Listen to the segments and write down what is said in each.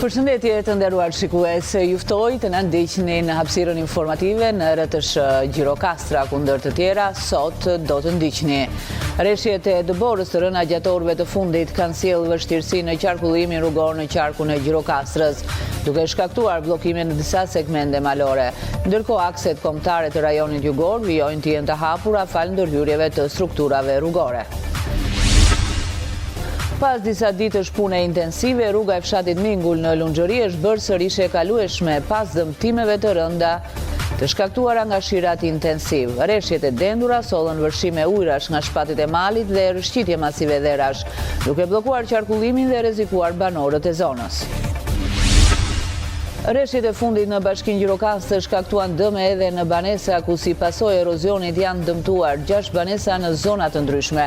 Përshëndetje të nderuar shikues, ju ftoj të na ndiqni në hapësirën informative në RTSH Gjirokastra, ku ndër të tjera sot do të ndiqni. Reshjet e dëborës të rëna gjatë orëve të fundit kanë sjellë vështirësi në qarkullimin rrugor në qarkun e Gjirokastrës, duke shkaktuar bllokime në disa segmente malore. Ndërkohë akset kombëtare të rajonit jugor vijojnë të jenë të hapura falë ndërhyrjeve të strukturave rrugore. Pas disa ditësh pune intensive, rruga e fshatit Mingul në Lunxhëri është bërë sërish e kalueshme pas dëmtimeve të rënda të shkaktuara nga shirat intensivë. Reshjet e dendura sollën vërshime ujërash nga shpatet e malit dhe rrëshqitje masive dherash, duke bllokuar qarkullimin dhe rrezikuar banorët e zonës. Reshjet e fundit në Bashkinë Gjirokastër shkaktuan dëme edhe në banesa, ku si pasojë e erozionit janë dëmtuar 6 banesa në zona të ndryshme.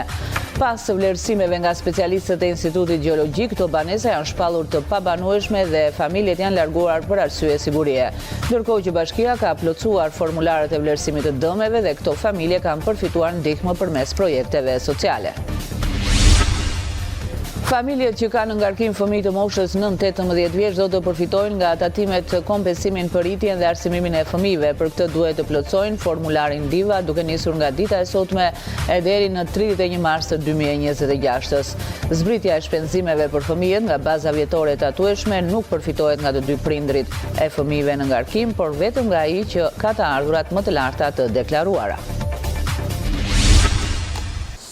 Pas vlerësimeve nga specialistët e Institutit Gjeologjik, këto banesa janë shpallur të pabanueshme dhe familjet janë larguar për arsye sigurie. Ndërkohë që bashkia ka plotësuar formularët e vlerësimit të dëmeve dhe këto familje kanë përfituar ndihmë përmes projekteve sociale. Familjet që kanë në ngarkim fëmijë të moshës nën 18 vjeç do të përfitojnë nga tatimet kompensimin për rritjen dhe arsimimin e fëmijëve. Për këtë duhet të plotësojnë formularin DIVA duke nisur nga dita e sotme e deri në 31 mars të 2026-ës. Zbritja e shpenzimeve për fëmijët nga baza vjetore e tatueshme nuk përfitohet nga të dy prindërit e fëmijëve në ngarkim, por vetëm nga ai që ka të ardhurat më të larta të deklaruara.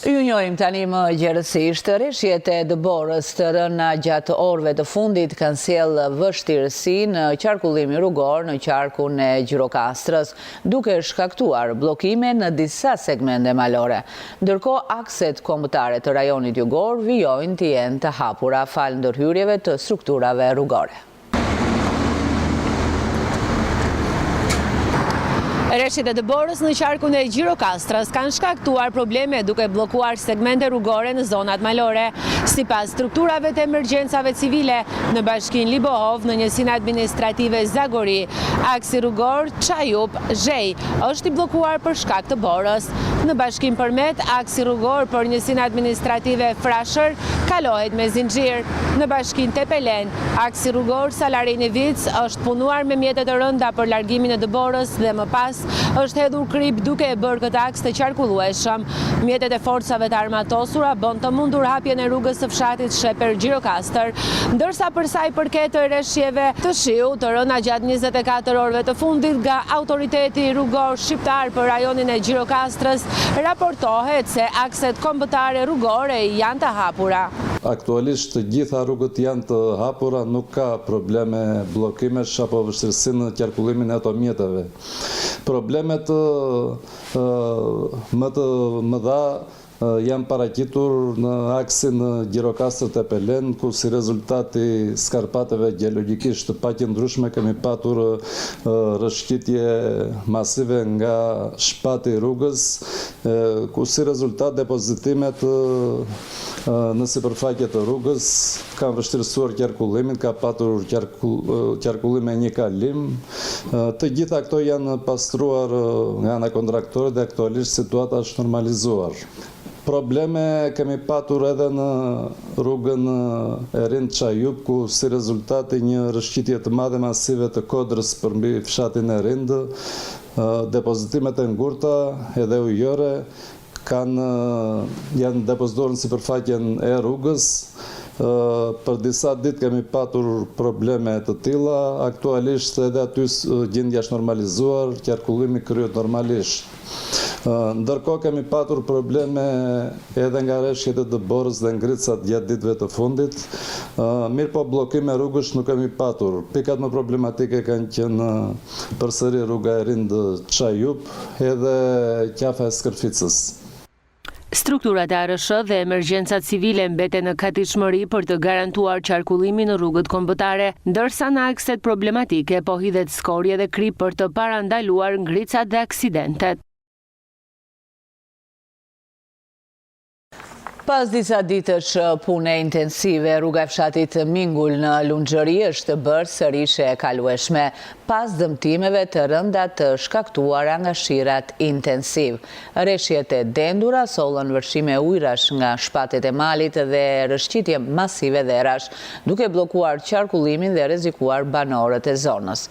Ju njohim tani më gjerësisht, reshjet e dëborës të rëna gjatë orëve të fundit kanë sjellë vështirësi në qarkullimin rrugor në qarkun e Gjirokastrës, duke shkaktuar bllokime në disa segmente malore. Ndërkohë, akset kombëtare të rajonit jugor vijojnë të jenë të hapura falë ndërhyrjeve të strukturave rrugore. Reshjet e dëborës në qarkun e Gjirokastrës kanë shkaktuar probleme duke bllokuar segmente rrugore në zonat malore. Sipas strukturave të emergjencave civile në bashkinë Libohovë në njësinë administrative Zagori, aksi rrugor Çajup, Zhej është i bllokuar për shkak të borës. Në bashkinë Përmet, aksi rrugor për njësinë administrative Frashër kalohet me zinxhir. Në bashkinë Tepelenë, Aksi rrugor Salarini-Vicë është punuar me mjete të rënda për largimin e dëborës dhe më pas është hedhur kripë duke e bërë këtë aks të qarkullueshëm. Mjetet e forcave të armatosura bënë të mundur hapjen e rrugës së fshatit Sheper Gjirokastër. Ndërsa për sa i përket reshjeve të shiut të rëna gjatë 24 orëve të fundit nga Autoriteti Rrugor Shqiptar për rajonin e Gjirokastrës raportohet se akset kombëtare rrugore janë të hapura. Aktualisht të gjitha rrugët janë të hapura, nuk ka probleme bllokimesh apo vështirësi në qarkullimin e automjeteve. Problemet më të mëdha janë paraqitur në aksin Gjirokastër-Tepelenë, ku si rezultat i skarpateve gjeologjikisht të paqëndrueshme kemi patur rrëshqitje masive nga shpati i rrugës, ku si rezultat depozitimet Në sipërfaqe të rrugës kanë vështirësuar qarkullimin, ka patur qarkullim me një kalim. Të gjitha këto janë pastruar nga ana e kontraktorit dhe aktualisht situata është normalizuar. Probleme kemi patur edhe në rrugën Erind-Çajup, ku si rezultat i një rrëshqitje të madhe masive të kodrës përmbi fshatin Erind, depozitimet e ngurta edhe ujore Kanë janë depozituar në sipërfaqen e rrugës. Për disa ditë kemi patur probleme të tilla. Aktualisht edhe aty gjendja është normalizuar, qarkullimi kryhet normalisht. Ndërkohë kemi patur probleme edhe nga reshjet e dëborës dhe ngricat gjatë ditëve të fundit. Mirëpo bllokime rrugësh nuk kemi patur. Pikat më problematike kanë qenë përsëri rruga Erind-Çajup, Edhe qafa e Skërficës. Strukturat e ARSH dhe emergjencat civile mbeten në gatishmëri për të garantuar qarkullimin në rrugët kombëtare, ndërsa në akset problematike po hidhet skorje dhe kripë për të parandaluar ngricat dhe aksidentet. Pas disa ditësh pune intensive, rruga e fshatit Mingul në Lunxhëri është bërë sërish e kalueshme. pas dëmtimeve të rënda të shkaktuara nga shirat intensivë. Reshjet e dendura sollën vërshime ujërash nga shpatet e malit dhe rrëshqitje masive dherash, duke bllokuar qarkullimin dhe rrezikuar banorët e zonës.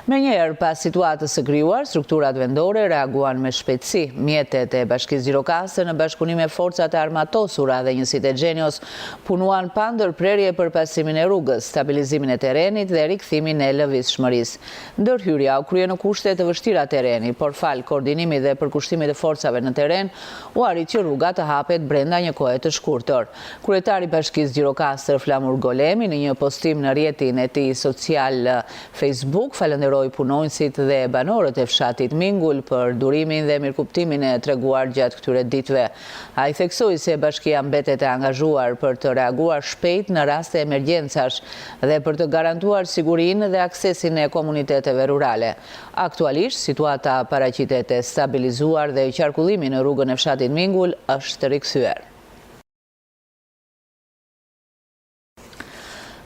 Menjëherë pas situatës së krijuar, strukturat vendore reaguan me shpejtësi. Mjetet e Bashkisë Gjirokastër në bashkëpunim me Forcat e Armatosura dhe njësitë e Xhenios punuan pa ndërprerje për pastrimin e rrugës, stabilizimin e terrenit dhe rikthimin e lëvizshmërisë. Ndërhyrja u krye në kushte të vështira terreni, por falë koordinimit dhe përkushtimit të forcave në terren, u arrit që rruga të hapet brenda një kohe të shkurtër. Kryetari i Bashkisë Gjirokastër, Flamur Golemi, në një postim në rrjetin e tij social Facebook, falënderoi punonjësit dhe banorët e fshatit Mingul për durimin dhe mirëkuptimin e treguar gjatë këtyre ditëve. Ai theksoi se bashkia mbetet e angazhuar për të reaguar shpejt në raste emergjencash dhe për të garantuar sigurinë dhe aksesin e komuniteteve rurale. Aktualisht, situata paraqitet e stabilizuar dhe qarkullimi në rrugën e fshatit Mingul është rikthyer.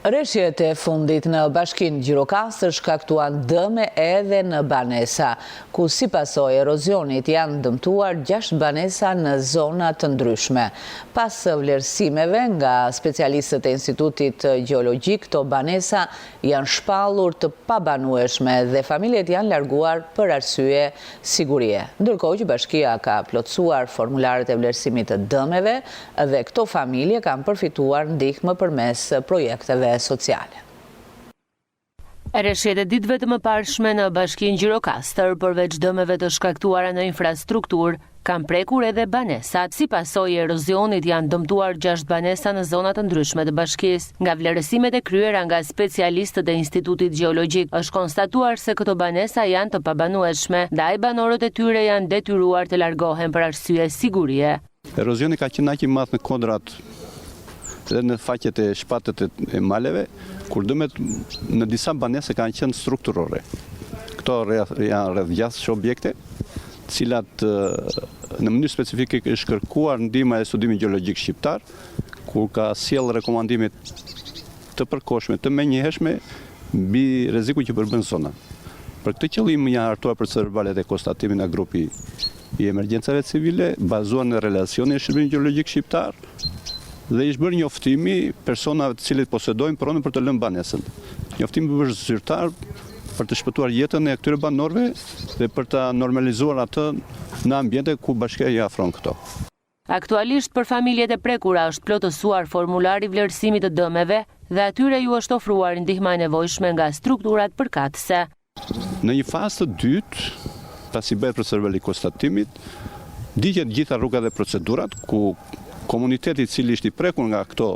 Reshjet e fundit në Bashkinë Gjirokastër shkaktuan dëme edhe në banesa, ku si pasojë e erozionit janë dëmtuar 6 banesa në zona të ndryshme. Pas vlerësimeve nga specialistët e Institutit Gjeologjik, këto banesa janë shpallur të pabanueshme dhe familjet janë larguar për arsye sigurie. Ndërkohë që bashkia ka plotësuar formularët e vlerësimit të dëmeve dhe këto familje kanë përfituar ndihmë përmes projekteve sociale. Reshjet e ditëve të mëparshme në Bashkinë Gjirokastër, përveç dëmeve të shkaktuara në infrastrukturë, kanë prekur edhe banesat. Si pasojë e erozionit janë dëmtuar 6 banesa në zona të ndryshme të bashkisë. Nga vlerësimet e kryera nga specialistët e Institutit Gjeologjik, është konstatuar se këto banesa janë të pabanueshme, ndaj banorët e tyre janë detyruar të largohen për arsye sigurie. Erozioni ka qenë aq i madh në kodrat dhe në faqet e shpatet e maleve, kur dëmet në disa banesa kanë qenë strukturore. Këto janë rreth 6 objekte, të cilat në mënyrë specifike është kërkuar ndihma e studimit gjeologjik shqiptar, ku ka sjellë rekomandimet të përkohshme, të menjëhershme mbi rrezikun që përbën zona. Për këtë qëllim janë hartuar procesverbalet e konstatimit nga grupi i emergjencave civile, bazuar në relacionin e Shërbimit Gjeologjik Shqiptar dhe i është bërë njoftimi personave të cilët posedojnë pronën për të lënë banesën. Njoftimi është zyrtar për të shpëtuar jetën e këtyre banorëve dhe për ta normalizuar atë në ambiente ku bashkia i afron këto. Aktualisht për familjet e prekura është plotësuar formulari i vlerësimit të dëmeve dhe atyre ju është ofruar ndihma e nevojshme nga strukturat përkatëse. Në një fazë të dytë, pasi bëhet procesverbali i konstatimit, ndiqen të gjitha rrugat dhe procedurat ku komuniteti i cili është i prekur nga këto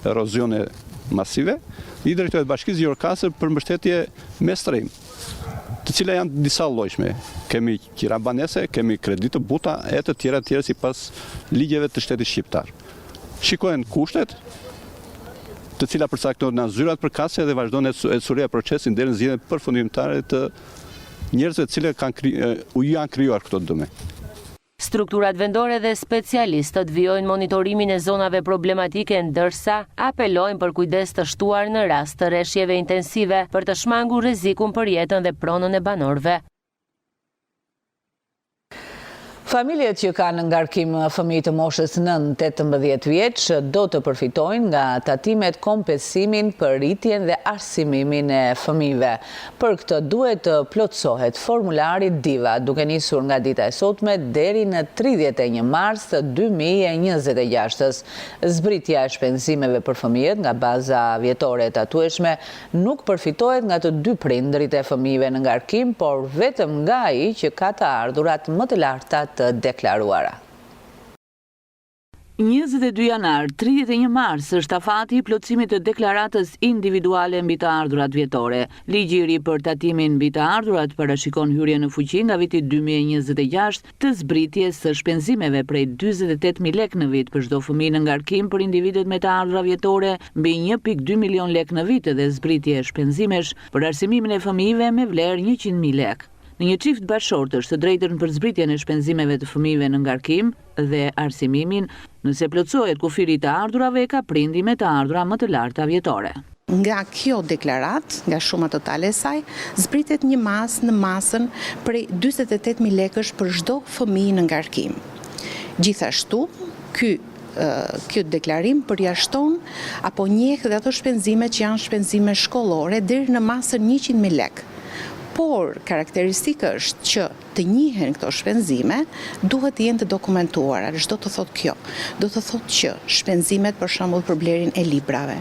erozione masive, i drejtohet Bashkisë Gjirokastër për mbështetje me strehim, të cilat janë disa llojshme. Kemi Qira banese, kemi kredi të buta e të tjera të tjera sipas ligjeve të shtetit shqiptar. Shikohen kushtet, të cilat përcaktohen nga zyrat përkatëse dhe vazhdon ecuria e procesit deri në zgjidhjen përfundimtare të njerëzve të cilët kanë u janë krijuar këto dëme. Strukturat vendore dhe specialistët vijojnë monitorimin e zonave problematike ndërsa apelojnë për kujdes të shtuar në rast të reshjeve intensive për të shmangur rrezikun për jetën dhe pronën e banorëve. Familjet që kanë në ngarkim fëmijë të moshës nën 18 vjeç do të përfitojnë nga tatimet kompensimin për rritjen dhe arsimimin e fëmijëve. Për këtë duhet të plotësohet formulari DIVA, duke nisur nga dita e sotme deri në 31 mars të 2026-ës. Zbritja e shpenzimeve për fëmijët nga baza vjetore e tatueshme Nuk përfitohet nga të dy prindërit e fëmijëve në ngarkim, por vetëm nga ai që ka të ardhurat më të larta të deklaruara. 22 janar, 31 mars është afati i plotësimit të deklaratës individuale mbi të ardhurat vjetore. Ligji i ri për tatimin mbi të ardhurat parashikon hyrjen në fuqi nga viti 2026 të zbritjes së shpenzimeve prej 48.000 lekë në vit për çdo fëmijë në ngarkim për individët me të ardhura vjetore mbi 1.2 milion lekë në vit dhe zbritje shpenzimesh për arsimimin e fëmijëve me vlerë 100.000 lekë. Në një çift bashkëshortësh të drejtën për zbritjen e shpenzimeve të fëmijëve në ngarkim dhe arsimimin, nëse plotësohet kufiri i të ardhurave e ka prindi me të ardhura më të larta vjetore. Nga kjo deklaratë, nga shuma totale e saj, zbritet një masë në masën prej 48.000 lekësh për çdo fëmijë në ngarkim. Gjithashtu, ky ky deklarim përjashton apo njeh dhe ato shpenzime që janë shpenzime shkollore deri në masën 100.000 lekë. Por, karakteristikë është që të njihen këto shpenzime, duhet të jenë të dokumentuara. Ç'do të thotë kjo? Do të thotë që shpenzimet për shembull për blerjen e librave,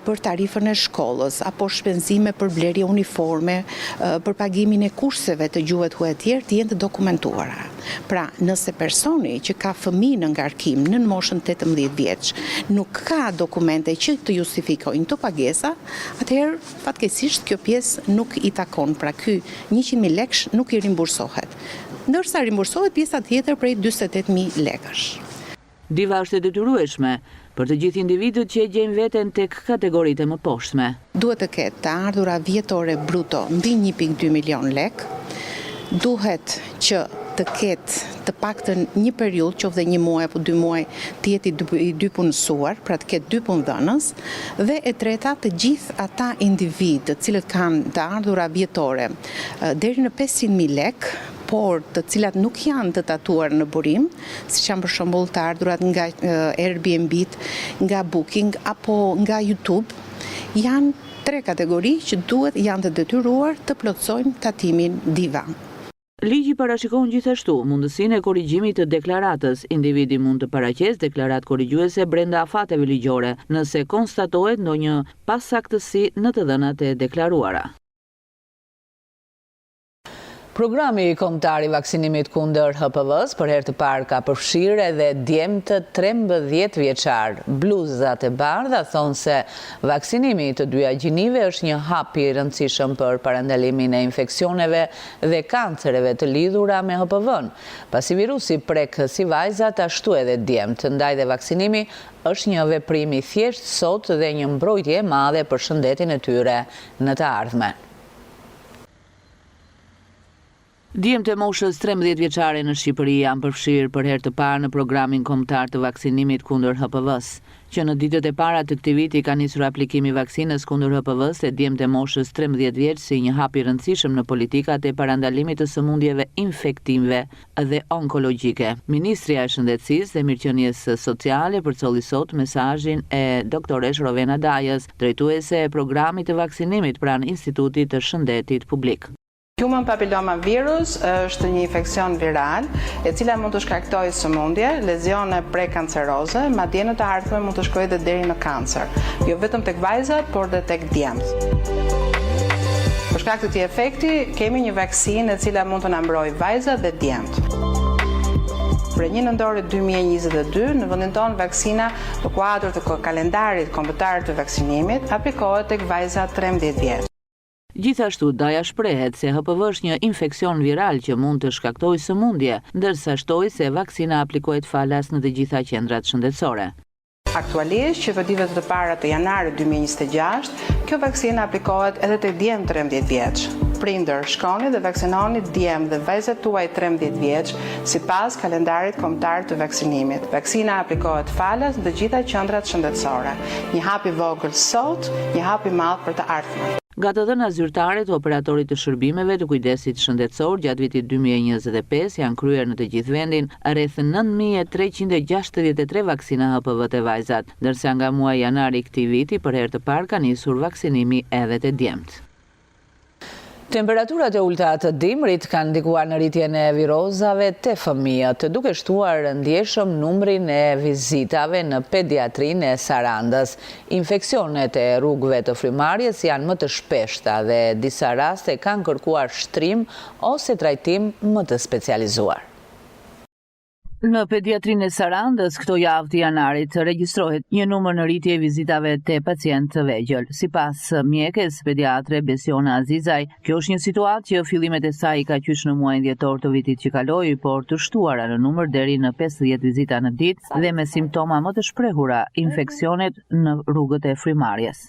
për tarifën e shkollës, apo shpenzime për blerje uniforme, për pagimin e kurseve të gjuhëve të huaja e tjerë, të jenë të dokumentuara. Pra, nëse personi që ka fëmijë në ngarkim nën moshën 18 vjeç nuk ka dokumente që të justifikojnë këto pagesa, atëherë fatkeqësisht kjo pjesë nuk i takon, pra ky 100.000 lekësh nuk i rimbursohet, ndërsa rimbursohet pjesa tjetër prej 48.000 lekësh. Diva është e detyrueshme për të gjithë individët që e gjejnë veten tek kategoritë e mëposhtme. Duhet të ketë të ardhura vjetore bruto mbi 1.2 milion lekë, duhet që të ketë të paktën një periudhë, qoftë dhe një muaj apo dy muaj, të jetë i dy punësuar, pra të ketë dy punëdhënës, dhe e treta, të gjithë ata individë të cilët kanë të ardhura vjetore deri në 500.000 lekë, por të cilat nuk janë të tatuar në burim, siç janë për shembull të ardhurat nga Airbnb, nga Booking apo nga YouTube, janë tre kategori që duhet janë të detyruar të plotësojnë tatimin DIVA. Ligji parashikon gjithashtu mundësinë e korrigjimit të deklaratës. Individi mund të paraqesë deklaratë korrigjuese brenda afateve ligjore, nëse konstatohet ndonjë pasaktësi në të dhënat e deklaruara. Programi kombëtar i vaksinimit kundër HPV-s për herë të parë ka përfshirë edhe djemtë 13 vjeçar. Bluzat e bardha thonë se vaksinimi i të dyja gjinive është një hap i rëndësishëm për parandalimin e infeksioneve dhe kancereve të lidhura me HPV-n, pasi virusi prek si vajzat ashtu edhe djemtë, ndaj dhe vaksinimi është një veprim i thjeshtë sot dhe një mbrojtje e madhe për shëndetin e tyre në të ardhmen. Djemtë e moshës 13 vjeçare në Shqipëri janë përfshirë për herë të parë në programin kombëtar të vaksinimit kundër HPV-s. Që në ditët e para të këtij viti ka nisur aplikimi i vaksinës kundër HPV-s te djemtë e moshës 13 vjeç si një hap i rëndësishëm në politikat e parandalimit të sëmundjeve infektive dhe onkologjike. Ministrja e Shëndetësisë dhe Mirëqenies Sociale përcolli sot mesazhin e doktoresh Rovena Dajës, drejtuese e programit të vaksinimit pranë Institutit të Shëndetit Publik. Human Papilloma Virus është një infeksion viral, e cila mund të shkaktojë sëmundje, lezione prekanceroze, madje në të ardhmen mund të shkojë dhe deri në kancer, jo vetëm tek vajzat, por dhe tek djemtë. Për shkak të këtij efekti, kemi një vaksinë e cila mund të na mbrojë vajzat dhe djemtë. Prej 1 nëntorit 2022, në vendin tonë vaksina në kuadër të kalendarit kombëtar të vaksinimit aplikohet tek vajzat 13 vjeç. Gjithashtu, Daja shprehet se HPV është një infeksion viral që mund të shkaktojë sëmundje, ndërsa shtoi se vaksina aplikohet falas në të gjitha qendrat shëndetësore. Aktualisht, që prej ditëve të para të janarit 2026, kjo vaksinë aplikohet edhe te djem 13 vjeç. Prindër, shkoni dhe vaksinoni djem dhe vajzat tuaj 13 vjeç sipas kalendarit kombëtar të vaksinimit. Vaksina aplikohet falas në të gjitha qendrat shëndetësore. Një hap i vogël sot, një hap i madh për të ardhmen. Nga të dhëna zyrtare të operatorit të shërbimeve të kujdesit shëndetësor gjatë vitit 2025 janë kryer në të gjithë vendin rreth 9363 vaksina HPV te vajzat, ndërsa nga muaji janar i këtij viti për herë të parë ka nisur vaksinimi edhe te djemtë. Temperaturat e ulëta të dimrit kanë ndikuar në rritjen e virozave te fëmijët, duke shtuar ndjeshëm numrin e vizitave në pediatrinë e Sarandës. Infeksionet e rrugëve të frymëmarrjes janë më të shpeshta dhe disa raste kanë kërkuar shtrim ose trajtim më të specializuar. Në pediatrinë e Sarandës këto javë të janarit regjistrohet një numër në rritje i vizitave te pacientë të vegjël. Sipas mjekes pediatre Besiona Azizaj, kjo është një situatë që fillimet e saj i ka qysh në muajin dhjetor të vitit që kaloi, por të shtuara në numër deri në 50 vizita në ditë dhe me simptoma më të shprehura, infeksionet në rrugët e frymëmarrjes.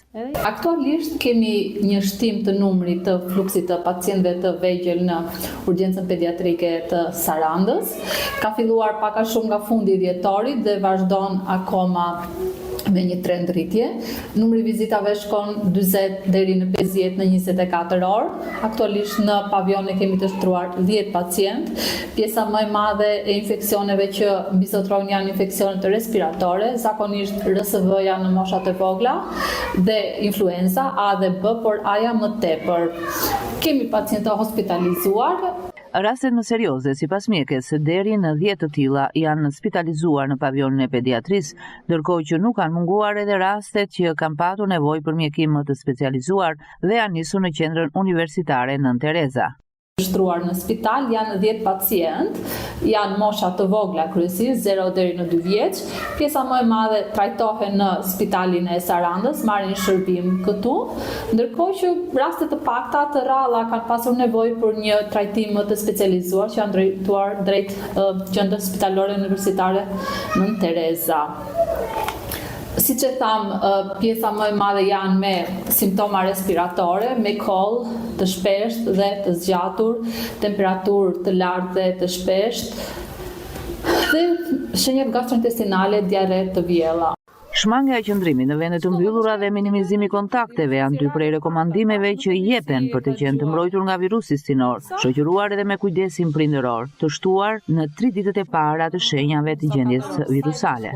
Aktualisht kemi një shtim të numrit të fluksit të pacientëve të vegjël në urgjencën pediatrike të Sarandës. Ka filluar pak a shumë nga fundi i dhjetorit dhe vazhdon akoma. Me një trend rritje. Numri i vizitave shkon 40 deri në 50 në 24 orë. Aktualisht në pavion ne kemi të shtruar 10 pacientë. Pjesa më e madhe e infeksioneve që mbizotërojnë janë infeksionet respiratore, zakonisht RSV-ja në moshat e vogla dhe influenza A dhe B, por A-ja më tepër. Kemi pacientë të hospitalizuar. Rastet më serioze, sipas mjekes, deri në 10 të tilla janë spitalizuar në pavionin e pediatrisë, ndërkohë që nuk kanë munguar edhe rastet që kanë patur nevojë për mjekim më të specializuar dhe janë nisur në qendrën universitare Nënë Tereza. Shtruar në spital janë 10 pacientë, janë mosha të vogla kryesisht, 0 deri në 2 vjeç. Pjesa më e madhe trajtohen në spitalin e Sarandës, marrin shërbim këtu. Ndërkohë që raste të pakta të rralla kanë pasur nevojë për një trajtim më të specializuar që janë drejtuar drejt qendrës spitalore universitare Nënë Tereza. Siç e thamë, pjesa më e madhe janë me simptoma respiratore, me kollë të shpeshtë dhe të zgjatur, temperaturë të lartë dhe të shpeshtë dhe shenjat gastrointestinale, diarre të vjella. Shmangia e qëndrimit në vende të mbyllura dhe minimizimi i kontakteve janë dy prej rekomandimeve që jepen për të qenë të mbrojtur nga virusi stinor, shoqëruar edhe me kujdesin prindëror, të shtuar në tri ditët e para të shenjave të gjendjes virusale.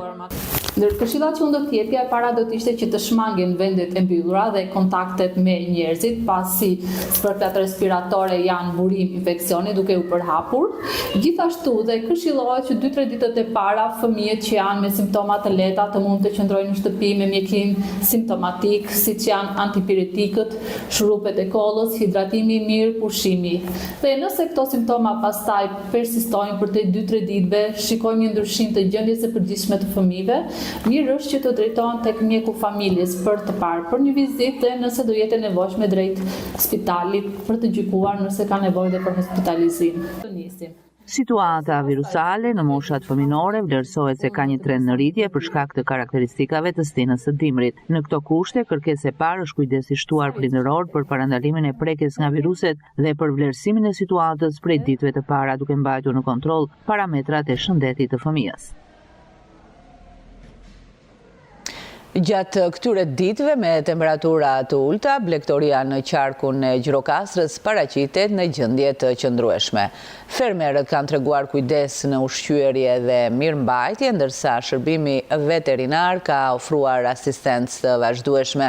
Ndër këshillat që unë do të jepja, e para do të ishte që të shmangin vendet e mbyllura dhe kontaktet me njerëzit, pasi spërklat respiratore janë burim infeksioni duke u përhapur. Gjithashtu dhe këshillohet që 2-3 ditët e para fëmijët që janë me simptoma të lehta të mund të qëndrojnë në shtëpi me mjekim simptomatik, siç janë antipiretikët, shurupet e kollës, hidratimi i mirë, pushimi. Dhe nëse këto simptoma pastaj persistojnë përtej 2-3 ditëve, shikojmë një ndryshim të gjendjes së përgjithshme të fëmijëve, mirë është që të drejtohen tek mjeku familjes për të parë për një vizitë dhe nëse do jetë e nevojshme drejt spitalit për të gjykuar nëse ka nevojë dhe për hospitalizim. Situata virusale në moshat fëminore vlerësohet se ka një trend në rritje për shkak të karakteristikave të stinës së dimrit. Në këto kushte, kërkesë e parë është kujdes i shtuar prindëror për parandalimin e prekjes nga viruset dhe për vlerësimin e situatës prej ditëve të para duke mbajtur në kontroll parametrat e shëndetit të fëmijës. Gjatë këtyre ditëve me temperatura të ulëta, blegtoria në qarkun e Gjirokastrës paraqitet në gjendje të qëndrueshme. Fermerët kanë treguar kujdes në ushqyerje dhe mirëmbajtje, ndërsa shërbimi veterinar ka ofruar asistencë të vazhdueshme,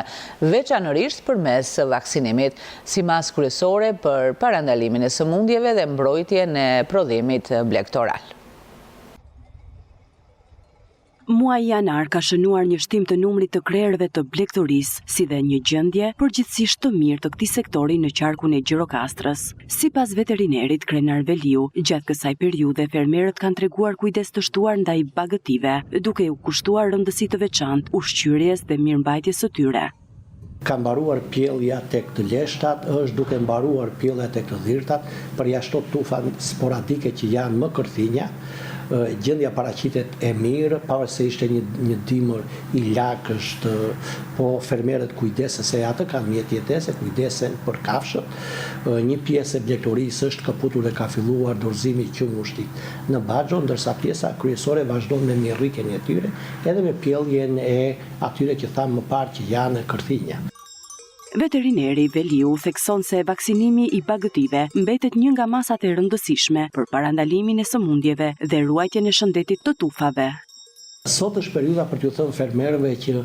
veçanërisht përmes vaksinimit, si masë kryesore për parandalimin e sëmundjeve dhe mbrojtjen e prodhimit blegtoral. Muaji janar ka shënuar një shtim të numrit të krerëve të blegtorisë, si dhe një gjendje përgjithësisht të mirë të këtij sektori në qarkun e Gjirokastrës. Sipas veterinerit Krenar Veliu, gjatë kësaj periudhe fermerët kanë treguar kujdes të shtuar ndaj bagëtive, duke u kushtuar rëndësi të veçantë ushqyerjes dhe mirëmbajtjes së tyre. Ka mbaruar pjellja tek të leshtat, është duke mbaruar pjellja tek të dhirtat, përjashto tufa sporadike që janë më kërthinja, gjendja paraqitet e mirë, pavarësisht se ishte një një dimër i lagësht, po fermerët kujdesen se atë kanë mjet jetese, kujdesen për kafshët. Një pjesë e blegtorisë është këputur dhe ka filluar dorëzimi i qumështit në baxho, ndërsa pjesa kryesore vazhdon me mirërritjen e tyre, edhe me pjelljen e atyre që thamë më parë që janë kërthinja. Veterineri Veliu thekson se vaksinimi i bagëtive mbetet një nga masat e rëndësishme për parandalimin e sëmundjeve dhe ruajtjen e shëndetit të tufave. Sot është periudha për t'ju thënë fermerëve që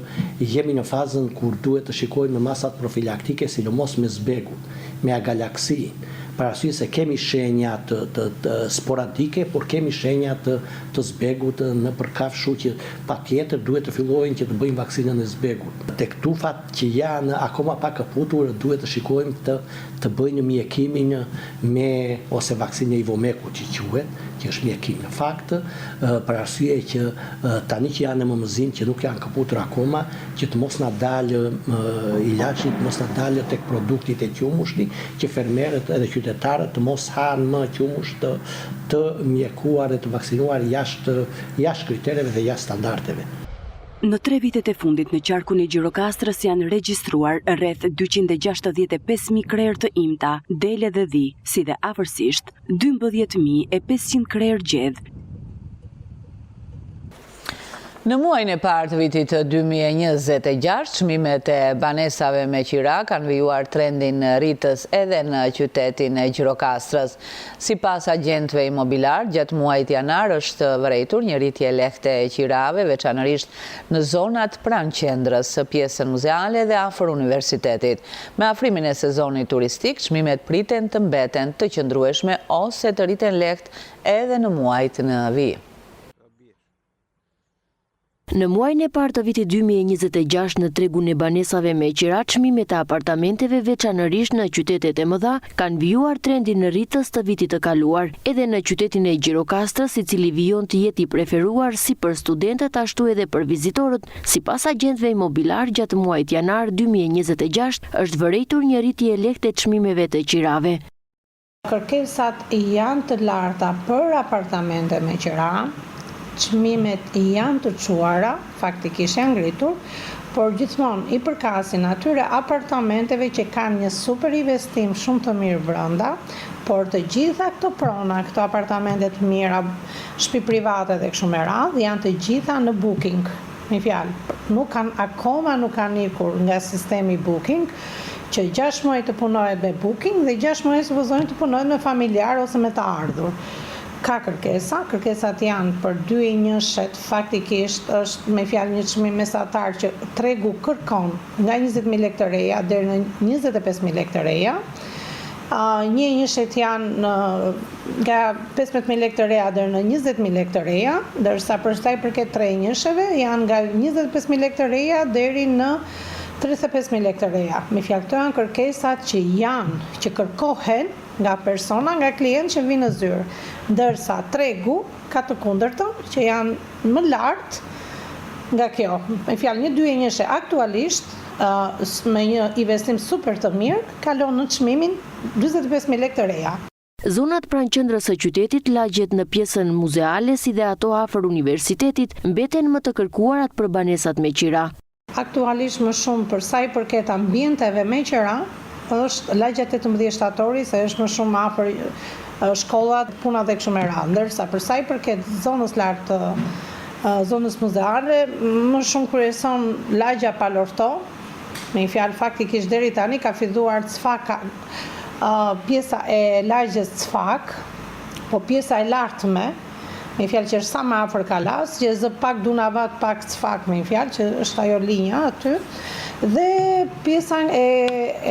jemi në fazën kur duhet të shikojmë me masat profilaktike, sidomos me zbegun, me agalaksinë, për arsye se kemi shenja të, të, të sporadike, por kemi shenja të, të zbegut nëpër kafshë, kështu që patjetër duhet të fillojnë që të bëjnë vaksinën e zbegut. Tek tufat që janë akoma pa këputur duhet të shikojmë të të bëjnë mjekimin me ose vaksinën e Ivomekut që quhet, që është mjekim në fakt, për arsye që tani që janë në mëmëzim që nuk janë këputur akoma, që të mos na dalë ilaçi, të mos na dalë tek produkti te qumështi, që fermerët edhe qytetarët të mos hanë më qumësht të të mjekuar dhe të vaksinuar jashtë jashtë kritereve dhe jashtë standardeve. Në tre vitet e fundit në qarkun e Gjirokastrës janë regjistruar rreth 265.000 krerë të imta, dele dhe dhi, si dhe afërsisht 12.500 krerë gjedhë. Në muajin e parë të vitit 2026, çmimet e banesave me qira kanë vijuar trendin rritës edhe në qytetin e Gjirokastrës. Sipas agjentëve imobilarë, gjatë muajit janar është vërejtur një rritje e lehtë e qirave, veçanërisht në zonat pranë qendrës, pjesën muzeale dhe afër universitetit. Me afrimin e sezonit turistik, çmimet priten të mbeten të qëndrueshme ose të rriten lehtë edhe në muajt në vijim. Në muajin e parë të vitit 2026 në tregun e banesave me qira, çmimet e apartamenteve veçanërisht në qytetet e mëdha kanë vijuar trendin rritës të vitit të kaluar. Edhe në qytetin e Gjirokastrës, i cili vijon të jetë i preferuar si për studentët ashtu edhe për vizitorët, sipas agjentëve imobilarë gjatë muajit janar 2026 është vërejtur një rritje e lehtë e çmimeve të qirave. Kërkesat janë të larta për apartamente me qira, çmimet janë të çuara, faktikisht janë ngritur, por gjithmonë i përkasin atyre apartamenteve që kanë një super investim shumë të mirë brenda, por të gjitha këto prona, këto apartamente të mira, shtëpi private dhe kështu me radhë, janë të gjitha në booking. Me fjalë, nuk kanë akoma nuk kanë ikur nga sistemi booking, që 6 muaj të punohet me booking dhe 6 muaj supozojmë të punohet me familjar ose me të ardhur. Ka kërkesa, kërkesat janë për 2 e njëshet, faktikisht është me fjalë një çmim mesatar që tregu kërkon nga 20.000 lekë të reja deri në 25.000 lekë të reja. Një e njëshet janë në nga 15.000 lekë të reja deri në 20.000 lekë të reja, ndërsa për sa i përket tre njësheve janë nga 25.000 lekë të reja deri në 35.000 lekë të reja. Me fjalë këto janë kërkesat që janë, që kërkohen nga persona, nga klientë që vinë në zyrë, ndërsa tregu ka të kundërtën, që janë më lart nga kjo. Me fjalë një dy e njëshe aktualisht me një investim super të mirë kalon në çmimin 45.000 lekë të reja. Zonat pranë qendrës së qytetit, lagjet në pjesën muzeale si dhe ato afër universitetit mbeten më të kërkuarat për banesat me qira. Aktualisht më shumë për sa i përket ambienteve me qira është lagja 18 shtatori se është më shumë afër shkollat, punat dhe kështu me radhë. Ndërsa për sa i përket zonës lart të zonës muzeale, më shumë kryeson lagja Palorto, Me një fjalë faktikisht deri tani ka filluar cfaka pjesa e lagjes cfak, po pjesa e lartme, me një fjalë që është sa më afër kalasë, që e zë pak Dunavat, pak cfak, me një fjalë që është ajo linja aty, dhe pjesa e,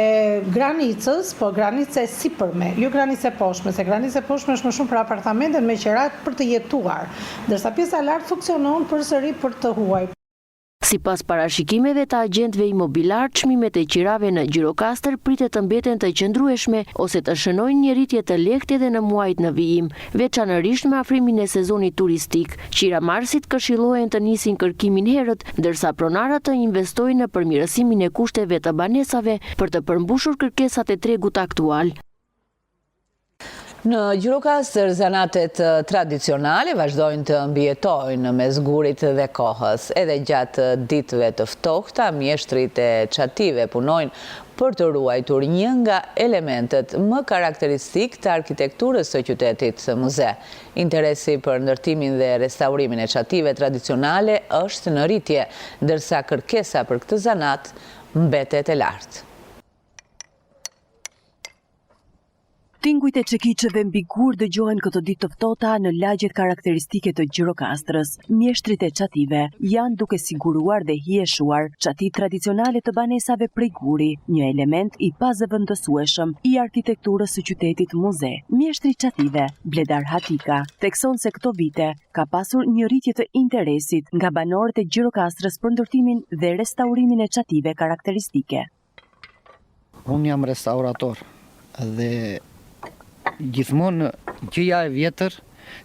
e granicës, po granica e sipërme, jo granica e poshtme, se granica e poshtme është më shumë për apartamentet me qira për të jetuar, ndërsa pjesa e lartë funksionon përsëri për të huaj. Sipas parashikimeve të agjentëve imobilarë, çmimet e qirave në Gjirokastër pritet të mbeten të qëndrueshme ose të shënojnë një rritje të lehtë edhe në muajt në vijim, veçanërisht me afrimin e sezonit turistik. Qiramarrësit këshillohen të nisin kërkimin herët, ndërsa pronarët të investojnë në përmirësimin e kushteve të banesave për të përmbushur kërkesat e tregut aktual. Në Gjirokastër, zanatet tradicionale vazhdojnë të mbijetojnë mes gurit dhe kohës. Edhe gjatë ditëve të ftohta, mjeshtrit e çative punojnë për të ruajtur një nga elementët më karakteristikë të arkitekturës së qytetit muze. Interesi për ndërtimin dhe restaurimin e çative tradicionale është në rritje, ndërsa kërkesa për këtë zanat mbetet e lartë. Tingujt e çekiçëve mbi gurë dëgjohen këto ditë të ftohta në lagjet karakteristike të Gjirokastrës. Mjeshtrit e çative janë duke siguruar dhe hijeshuar çatitë tradicionale të banesave prej guri, një element i pazëvendësueshëm i arkitekturës së qytetit muze. Mjeshtri i çative, Bledar Hatika, thekson se këto vite ka pasur një rritje të interesit nga banorët e Gjirokastrës për ndërtimin dhe restaurimin e çative karakteristike. Unë jam restaurator dhe gjithmonë gjëja e vjetër,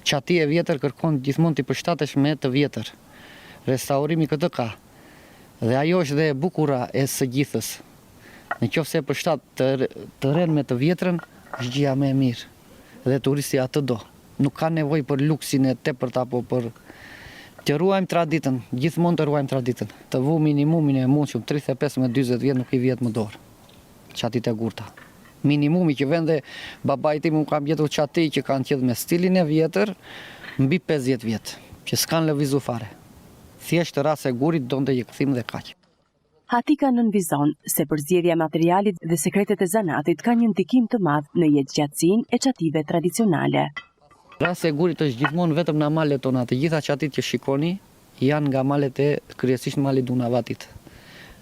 çati e vjetër kërkon gjithmonë t'i përshtatesh me të vjetër. Restaurimi këtë ka. Dhe ajo është dhe e bukura e së gjithës. Në qoftë se e përshtat të, të renë me të vjetrën, është gjëja më e mirë. Dhe turisti atë do. Nuk ka nevojë për luksin e tepërt apo për të ruajmë traditën, gjithmonë të ruajmë traditën. Të vu minimumin e mundshëm 35 me 40 vjet nuk i vihet më dorë. Çatitë e gurta. Minimumi që vjen dhe babait tim unë kam gjetur çati që kanë qenë me stilin e vjetër mbi 50 vjet, që s'kanë lëvizu fare. Thjesht rrasë e gurit donte një kthim dhe kaq. Hatika nënvizon se përzgjedhja e materialit dhe sekretet e zanatit kanë një ndikim të madh në jetëgjatësinë e çative tradicionale. Rrasa e gurit është gjithmonë vetëm në malet tona, të gjitha çatitë që shikoni janë nga malet e kryesisht mali Dunavatit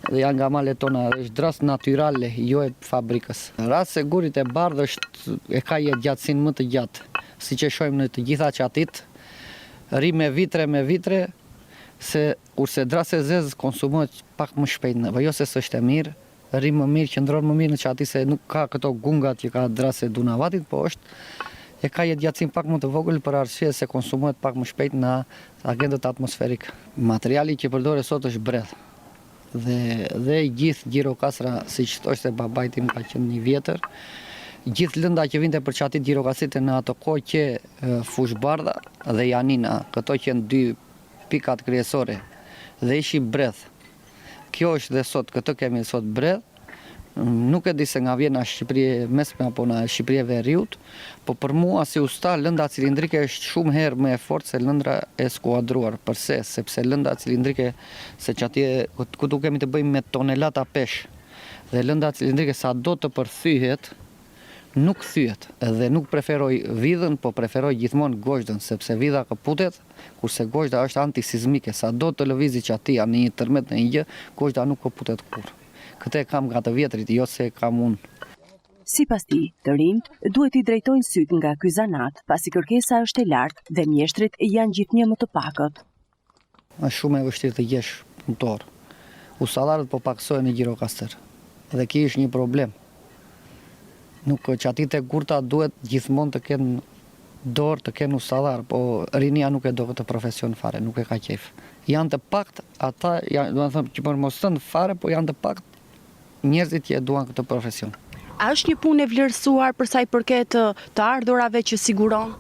dhe janë nga malet tona dhe është drrasë natyrale, jo e fabrikës. Rrasa e gurit e bardhë është e ka jetëgjatësinë më të gjatë, siç e shohim në të gjitha çatitë, rri me vitre me vitre, se Kurse drasa e zezë konsumohet pak më shpejt në, po jo se s'është e mirë, rri më mirë, qëndron më mirë në çati se nuk ka këto gungat që ka drasa e Dunavatit, po është e ka jetëgjatësinë pak më të vogël për arsye se konsumohet pak më shpejt nga agentët atmosferikë. Materiali që përdoret sot është bredh. Dhe dhe gjithë Gjirokastra, siç thoshte babai tim ka qenë i vjetër, gjithë lënda që vinte për çatitë gjirokastrite në ato kohë qe Fushëbardha dhe Janina, këto qenë dy pikat kryesore dhe ishin bredh. Kjo është dhe sot, këtë kemi sot bredh. Nuk e di se nga vjen nga Shqipëri e mesme apo nga Shqipëri e veriut, po për mua si usta lënda cilindrike është shumë herë më e fortë se lëndra e skuadruar. Përse? Sepse lënda cilindrike se çati këtu kemi të bëjmë me tonelata peshë dhe lënda cilindrike sado të përthyhet nuk thyhet dhe nuk preferoj vidhën, po preferoj gjithmonë gozhdën sepse vidha këputet Kurse gozhda është antisizmike, sado të lëvizi çatia në një tërmet në një gjë, gozhda nuk këputet kurrë. Këtë e kam nga të vjetrit, jo se e kam unë. Sipas tij, të rinjtë duhet t'i drejtojnë sytë nga ky zanat, pasi kërkesa është e lartë dhe mjeshtrit janë gjithnjë më të pakët. Është shumë e vështirë të gjesh punëtorë. Ustallarët po pakësohen në Gjirokastër dhe ky është një problem. Nuk çatitë e gurta duhet gjithmonë të kenë dorë të kenë ustallarë, po rinia nuk e do këtë profesion fare, nuk e ka qejf. Janë të paktë ata, janë, domethënë që për mos thënë fare, po janë të paktë njerëzit që e duan këtë profesion. A është një punë e vlerësuar për sa i përket të ardhurave që siguron?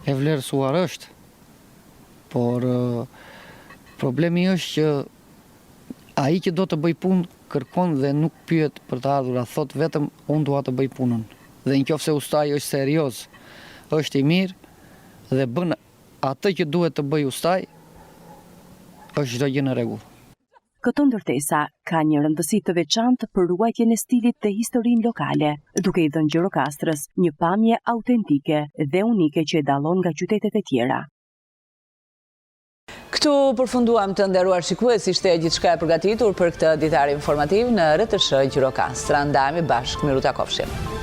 E vlerësuar është, por problemi është që Ai që do të bëjë punë kërkon dhe nuk pyet për të ardhura, thotë vetëm unë dua të bëj punën. Dhe në qoftë se ustai është serioz, është i mirë dhe bën atë që duhet të bëjë ustai, është çdo gjë në rregull. Këto ndërtesa kanë një rëndësi të veçantë për ruajtjen e stilit dhe historinë lokale, duke i dhënë Gjirokastrës një pamje autentike dhe unike që e dallon nga qytetet e tjera. Këtu përfunduam të nderuar shikues, ishte gjithçka e përgatitur për këtë ditar informativ në RTSH Gjirokastra. Ndahemi bashkë, mirutakofshim.